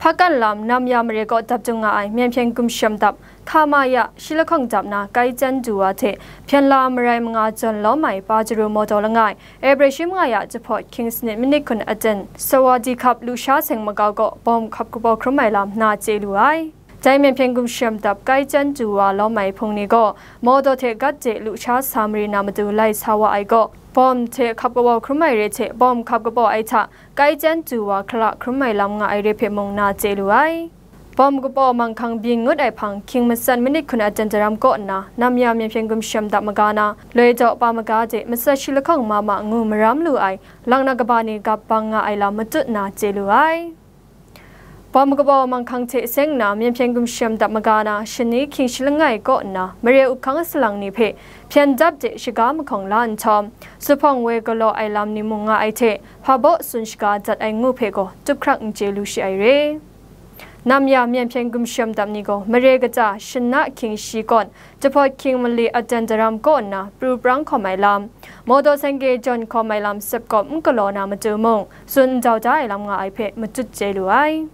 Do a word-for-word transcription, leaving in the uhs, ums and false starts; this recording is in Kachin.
Hpakan lam Namya mare kaw dap dung nga ai Myen Hpyen Gumshem Dap, Hta Ma Ya, shi lahkawng dap na Kai Chyan Du Wa hte Hpyen La marai manga jawn lawm ai Pajero mawtaw langai, April shi manga ya jahpawt hkying sanit minit hkun aten Sawadi Hkap lusha seng makau kaw bawm hkap kabaw hkrum ai lam na chye lu ai. Dai Myen Hpyen Gumshem Dap Kai Chyan Du Wa lawm ai hpung ni gaw mawtaw hte gat de lusha sa mari na matu lai sa wa ai gaw, bawm hte hkap kabaw hkrum ai re hte bawm hkap kabaw ai hta Kai Chyan Du Wa hkra hkrum ai lam nga ai re hpe mung na chye lu ai. Bawm kabaw manghkang byin ngut ai hpang hkying matsat minit hkun aten daram kaw nna, Namya Myen Hpyen Gumshem Dap maga na, Loi Daw Pa maga de matsat shi lahkawng ma ma ngu maram lu ai, laknak kaba ni gap bang nga ai lam matut na chye lu ai. Bawm kabaw manghkang hte seng nna, Myen Hpyen Gumshem Dap maga na, shani hkying shi langai kaw nna, mare up hkang salang ni hpe hpyen dap de shaga mahkawng la nhtawm, zuphpawng woi galaw ai lam ni mung nga ai hte, hpa baw tsun shaga dat ai ngu hpe gaw tup hkrak n chye lu shi ai re. Namya Myen Hpyen Gumshem Dap ni gaw mare kaja shana hkying shi kawn, jahpawt hkying mali aten daram kaw nna pru prang hkawm ai lam, mawtaw seng ge jawn hkawm ai lam sepkawp n galaw na matu mung, tsun n dau da ai lam nga ai hpe matut chye lu ai.